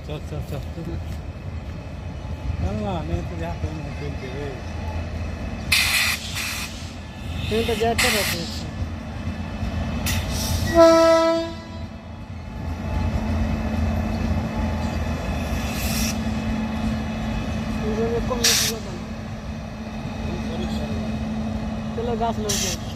चल चल चल चल ना, नहीं तो जा कहीं निकल के रे। ट्रेन तऽ जाइते रहतै। एको मिनट। चलो, गाछ लग जाए।